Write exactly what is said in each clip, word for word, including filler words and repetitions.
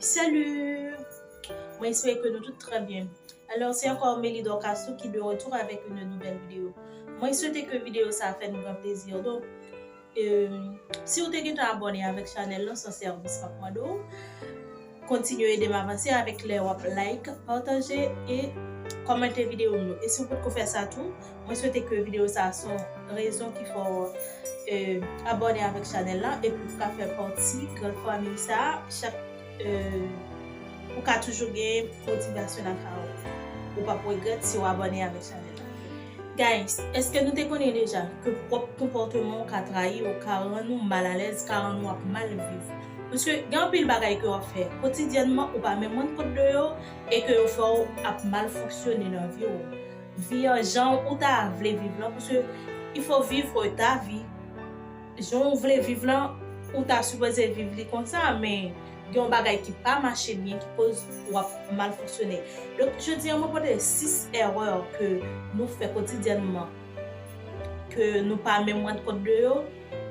Salut! Mwen espere ke nou tout trè byen. Alò, se ankò Melidor Castro ki de retour avec une nouvelle vidéo. Mwen swete ke videyo sa a fè nou gran plezi. Donk, euh, si w te gentan abòne avèk chanèl lan, se yon sèvis m ap mande w. Kontinye ede m avanse avèk lè w ap like, pataje e kòmante videyo m yo. E si w potko fè sa tou, mwen swete ke videyo sa a se yon rezon ki fè w, euh, abòne avèk chanèl lan epi w ka fè pati gran fanmi sa a. Chak, euh, ou ka toujou gen motivasyon lakay ou. Ou p ap regrèt si w abòne avèk chanèl lan. Guys, èske nou te konnen deja ke pwòp konpòteman w ka trayi w, ka rann ou malalèz, ka rann ou ap mal viv? Paske gen anpil bagay ke w ap fè kotidyènman, ou pa menm rann kont de yo, e ke yo fè w ap mal fonksyone nan vi w. Vi an jan ou ta vle viv lan, paske il faut vivre ta vie. Jan w vle viv lan, ou ta sipoze viv li konsa, men gen yon bagay ki pa mache byen ki koz w ap mal fonksyone. Donk, jodi a, mwen pote sis erè ke nou fè kotidyènman, ke nou pa menm rann kont de yo,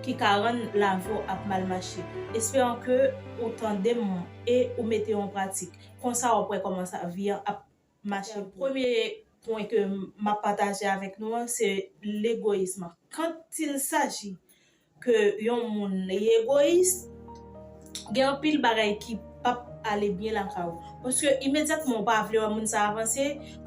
ki ka rann lavi w ap mal mache. Esperan ke ou tande m e ou mete yo an pratik. Konsa, w ap wè kòman sa, vi an ap mache pou ou. Premye pwen ke m ap pataje avèk nou an, se legoyis. Quand il s'agit ke yon moun li egoyis, gen anpil bagay ki p ap ale byen lakay ou. Paske imedyatman ou pa vle wè moun sa avanse,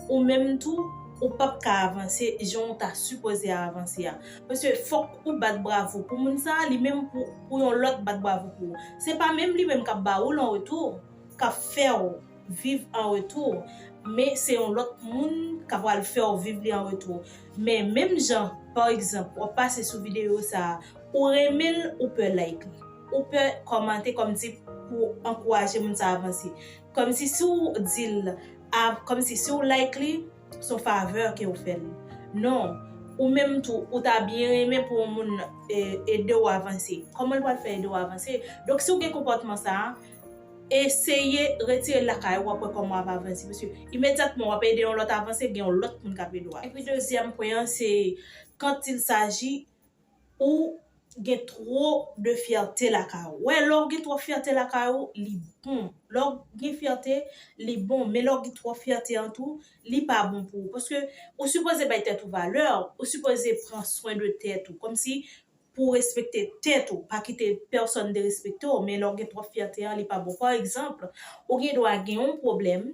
ou menm tou, ou p ap ka avanse jan ou ta sipoze avanse a. Paske fòk ou bat bravo pou moun sa, li menm pou, pou yon lòt bat bravo pou ou. Se pa menm li menm k ap ba ou l an retou, k ap fè w viv an retou, men se yon lòt moun k ap pral fè w viv li an retou. Men menm jan, pa egzanp, w ap pase sou videyo sa a, ou renmen l, ou pè like li, ou pè kòmante kòmsi pou ankouraje moun sa avanse. Kòmsi si w di l, a, kòmsi si w like li, se yon favè ke w fè l. Non, ou menm tou, ou ta byen renmen pou yon moun, e, ede w avanse. Kòman l pral fè ede w avanse? Donk, si w gen konpòtman sa a, eseye retire l lakay ou, w ap wè kòman w ap avanse. Paske imedyatman w ap ede yon lòt avanse, gen yon lòt moun k ap ede w avanse. Epi dezyèm pwen an, se quand il s'agit ou gen twò de fyète lakay ou. Wè, lè w gen twòp fyète lakay ou, li bon. Lè w gen fyète, li bon. Men lè w gen twòp fyète an tou, li pa bon pou ou. Paske ou sipoze bay tèt ou valè, ou sipoze pran swen de tèt ou. Kòmsi pou w respekte tèt ou, pa kite pèsonn derespekte w, men lè w gen twòp fyète an, li pa bon. Pa egzanp, ou gen dwa gen yon pwoblèm,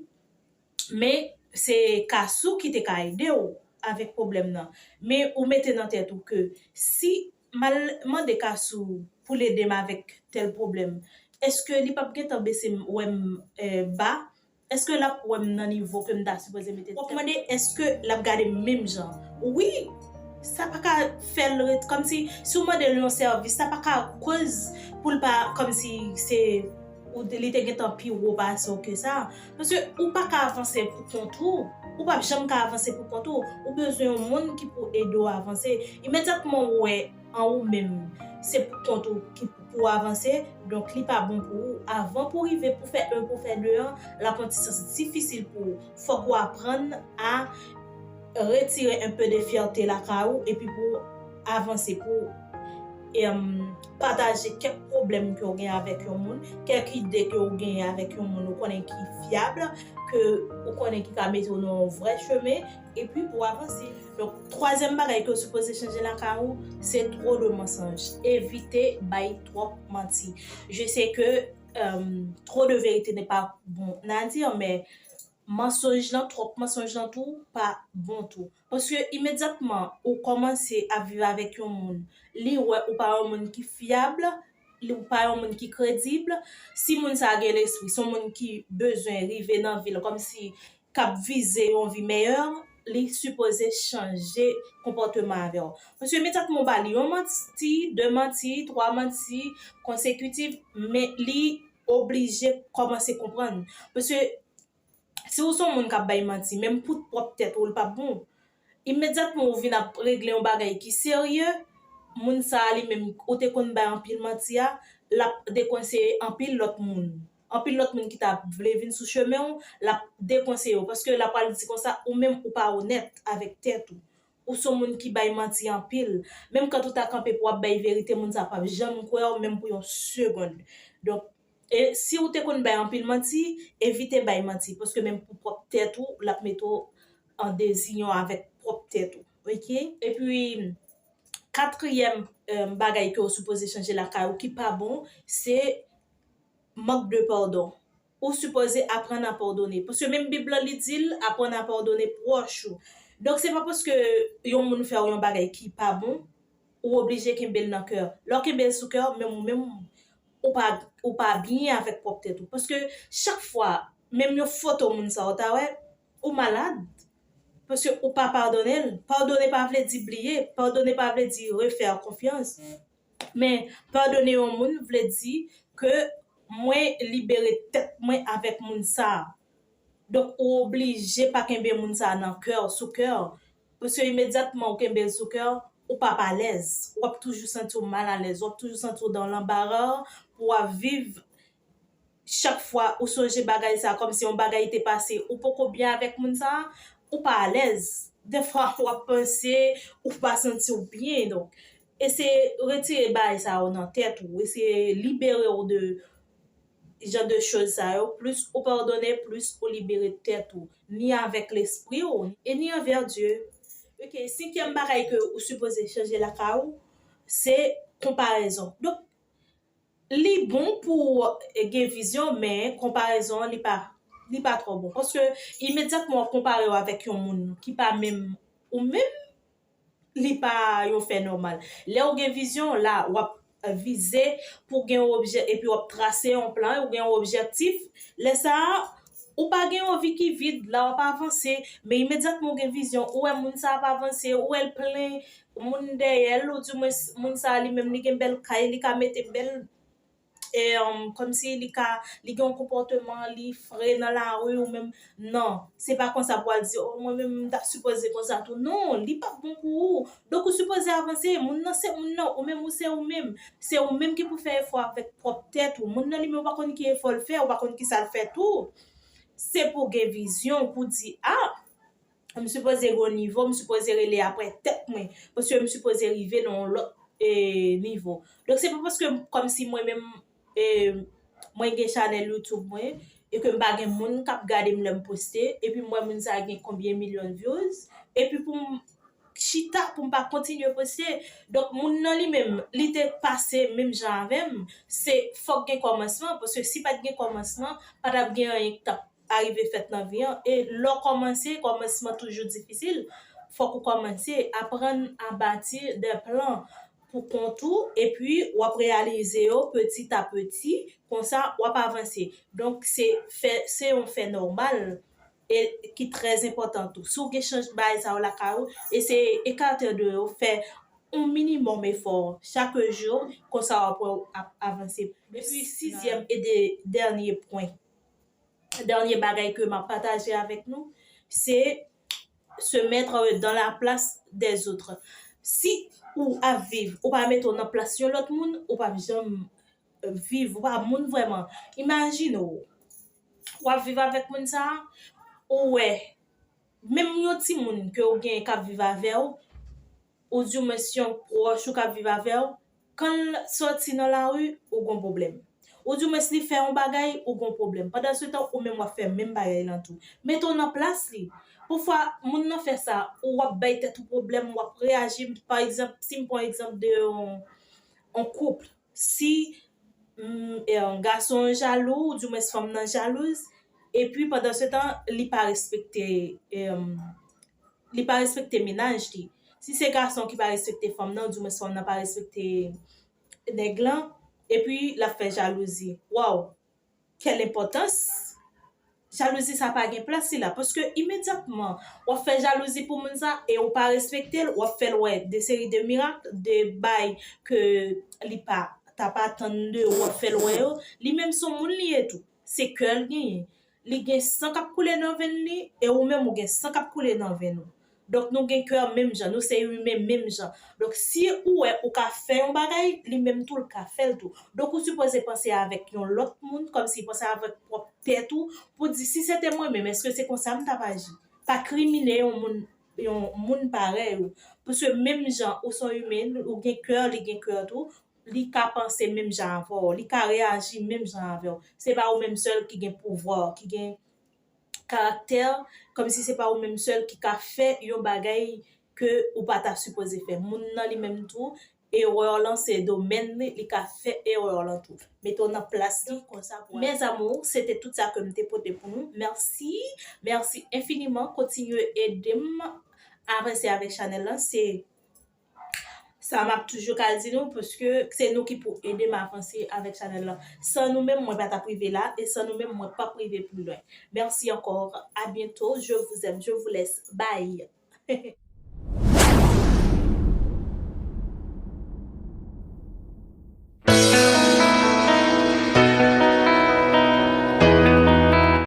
men se Castro ki te ka ede w avèk pwoblèm nan. Men ou mete nan tèt ou ke si m al mande Castro pou l ede m avèk tèl pwoblèm, èske li p ap gentan bese m, wè m, eh, ba? Èske l ap wè m nan nivo ke m ta sipoze mete tèt? W ap mande, èske l ap gade m menm jan? Wi, sa pa ka fè l ret, kòmsi, si w mande l yon sèvis, sa pa ka koz pou l pa, kòmsi se, ou, li te gentan pi wo pase w ke sa. Paske ou pa ka avanse pou kont ou. Ou p ap janm ka avanse pou kont ou. Ou bezwen yon moun ki pou ede w avanse. Imedyatman ou wè an ou menm, se pou kont ou ki pou avanse, donk li pa bon pou ou. Avan pou rive pou fè en, pou fè de an, l ap yon ti sens difisil pou ou. Fòk ou aprann a retire un peu de fierté lakay ou, epi pou avanse, pou, em, pataje kèk pwoblèm ke w gen avèk yon moun, kèk ide ke w gen avèk yon moun ou konnen ki fyab, ke ou konnen ki ka mete w nan yon vrè chemen, epi pou avanse. Donk, twazyèm bagay ke w sipoze chanje lakay ou, se twò de mansonj. Evite bay twòp manti. Je sais que, euh, trop de vérité n'est pas bon à dire, men mansonj lan, twòp mansonj lan tou, pa bon tou. Paske imedyatman ou kòmanse ap viv avèk yon moun, li wè ou pa yon moun ki fyab, li, ou pa yon moun ki kredib, si moun sa a gen lespri, se yon moun ki bezwen rive nan vi l, kòmsi k ap vize yon vi meyè, li sipoze chanje konpòteman avè w. Paske imedyatman w ba li yon manti, de manti, twa manti konsekitif, men li oblije kòmanse konprann. Paske si w se yon moun k ap bay manti, menm pou pwòp tèt ou, l p ap bon. Imedyatman ou vin ap regle yon bagay ki serye, moun sa a li menm, ou te konn bay anpil manti a, l ap dekonseye anpil lòt moun. Anpil lòt moun ki ta vle vin sou chemen w, l ap dekonseye w, paske l ap pral di konsa, ou menm ou pa onèt avèk tèt ou. Ou se yon moun ki bay manti anpil. Menm kan ou ta kanpe pou w ap bay verite, moun sa a p ap janm kwè w, menm pou yon segonn. Donk, E si ou te konn bay anpil manti, evite bay manti, paske menm pou pwòp tèt ou, l ap mete w an dezinyon avèk pwòp tèt ou. Oke? Epi, katriyèm, eh, bagay ke ou sipoze chanje lakay ou ki pa bon, se mank de padon. Ou sipoze aprann a padone. Paske menm Bib lan, li di l, aprann a padone pwòch ou. Donk, se pa paske yon moun fè w yon bagay ki pa bon, ou oblije kenbe l nan kè. Lè w kenbe l sou kè, menm ou menm, ou pa, ou pa byen avèk pwòp tèt ou. Paske chak fwa, menm yon foto moun sa ou ta wè, ou malad. Paske ou pa padone l. Padone pa vle di bliye. Padone pa vle di refè konfyans. Men, padone yon moun vle di ke mwen libere tèt mwen avèk moun sa a. Donk, ou oblije pa kenbe moun sa a nan kè w, sou kè w. Paske imedyatman ou kenbe l sou kè w, ou p ap alèz. W ap toujou santi w malalèz. W ap toujou santi w dan lanbara pou w ap viv. Chak fwa ou sonje bagay sa a, kòmsi yon bagay te pase, ou poko byen avèk moun sa a, ou pa alèz. Dèfwa, w ap panse, ou pa santi w byen. Donk, eseye retire bagay sa yo nan tèt ou. Eseye libere w de jan de choz sa yo. Plis ou padone, plis ou libere tèt ou. Ni avèk lespri w, e ni anvè Dye. Oke, senkyèm bagay ke ou sipoze chanje lakay ou, se konparezon. Donk, li bon pou, eh, gen vizyon, men konparezon an, li pa, li pa twò bon. Paske imedyatman w ap konpare w avèk yon moun ki pa menm ou menm, li pa yon fè nòmal. Lè w gen vizyon, la, w ap vize pou gen yon objè, epi w ap trase yon plan, ou gen yon objektif. Lè sa a, ou pa gen yon vi ki vid, la w ap avanse. Men imedyatman w gen vizyon, ou wè moun sa ap avanse, ou wè l plen moun dèyè l, ou di mwen moun sa li menm li gen bèl kay, li ka mete bèl, e, um, kòmsi li ka, li gen yon konpòteman, li fre nan lari, ou menm, non, se pa konsa pou al di, o, mwen menm m t ap sipoze konsa tou. Non, li p ap bon pou ou. Donk ou sipoze avanse, moun nan se moun nan, ou menm ou se ou menm. Se ou menm ki pou fè efò avèk pwòp tèt ou. Moun nan li menm ou pa konn ki efò l fè, ou pa konn ki sa l fè tou. Se pou gen vizyon, pou di, a, m sipoze gen yon nivo, m sipoze rele aprè tèt mwen, paske m sipoze rive nan yon lòt, e, nivo. Donk, se pa paske kòmsi mwen menm, e, mwen gen chanèl YouTube mwen, e ke m pa gen moun k ap gade m lè m poste, epi m wè moun sa gen konbyen milyon views, epi pou m chita, pou m pa kontinye poste. Donk, moun nan li menm, li te pase menm jan avè m, se fòk gen kòmansman, paske si pa t gen kòmansman, pa t ap gen anyen k t ap arive fèt nan vi an. E lè w kòmanse, kòmansman toujou difisil. Fòk ou kòmanse aprann a bati de plan pou kont ou, epi w ap reyalize yo petit à petit. Konsa, w ap avanse. Donk, se fè, se yon fè nòmal e ki trè enpòtan tou. Si w gen chans bagay sa yo lakay ou, eseye ekate w de yo, fè yon minimòm efò chak jou, konsa w ap wè w ap avanse. Epi, sizyèm e de, dènye pwen, dènye bagay ke m ap pataje avèk nou, se se mettre dans la place des autres. Si ou ap viv, ou pa mete w nan plas yon lòt moun, ou p ap janm viv, ou pa moun vrèman. Imajine w, w ap viv avèk moun sa a, ou wè, menm yon timoun ke w gen k ap viv avè w, ou di mwens yon pwòch ou k ap viv avè w, kan l sòti nan lari, ou gon pwoblèm. Ou di mwens li fè yon bagay, ou gon pwoblèm. Pandan se tan, ou menm w ap fè menm bagay lan tou. Mete w nan plas li. Pafwa, moun nan fè sa, ou w ap bay tèt ou pwoblèm, w ap reyaji. Pa egzanp, si m pran egzanp de yon, yon koup, si, mm, e, gason an jalou, ou di mwens fanm nan jalouz, epi pandan se tan, li pa respekte, e, li pa respekte mennaj li. Si se gason ki pa respekte fanm nan, ou di mwens fanm nan pa respekte nèg lan, epi l ap fè jalouzi. Waw! Kèl enpòtans! Jalouzi sa pa gen plas li la, paske imedyatman w ap fè jalouzi pou moun sa e ou pa respekte l, w ap fè l wè de seri de mirak, de bay ke li pa t ap atann de ou, w ap fè l wè yo. Li menm se yon moun li ye tou, se kè l genyen. Li gen san k ap koule nan venn li, e ou menm ou gen san k ap koule nan venn ou. Donk, nou gen kè menm jan, nou se imen menm jan. Donk, si ou wè ou ka fè yon bagay, li menm tou l ka fè l tou. Donk, ou sipoze panse avèk yon lòt moun, kòmsi panse avèk pwòp tèt ou, pou di, si se te mwen menm, èske se konsa m t ap aji? Pa krimine yon moun, yon moun parèy ou. Paske menm jan ou se yon imen, ou gen kè, li gen kè tou, li ka panse menm jan avè w, li ka reyaji menm jan avè w. Se pa ou menm sèl ki gen pouvwa, ki gen karaktè, kòmsi se pa ou menm sèl ki ka fè yon bagay ke ou pa ta sipoze fè. Moun nan li menm tou, erè lan se domèn li, li ka fè erè lan tou. Mete w nan plas li konsa pou. Mes amours, se te tout sa ke m te pote pou nou. Mèsi, mèsi enfiniman. Kontinye ede m avanse avèk chanèl lan. Se sa m ap toujou ka di nou, paske se nou ki pou ede m avanse avèk chanèl lan. San nou menm, mwen pa t ap rive la, e san nou menm, mwen p ap rive pi lwen. Merci encore. À bientôt. Je vous aime. Je vous laisse. Bye.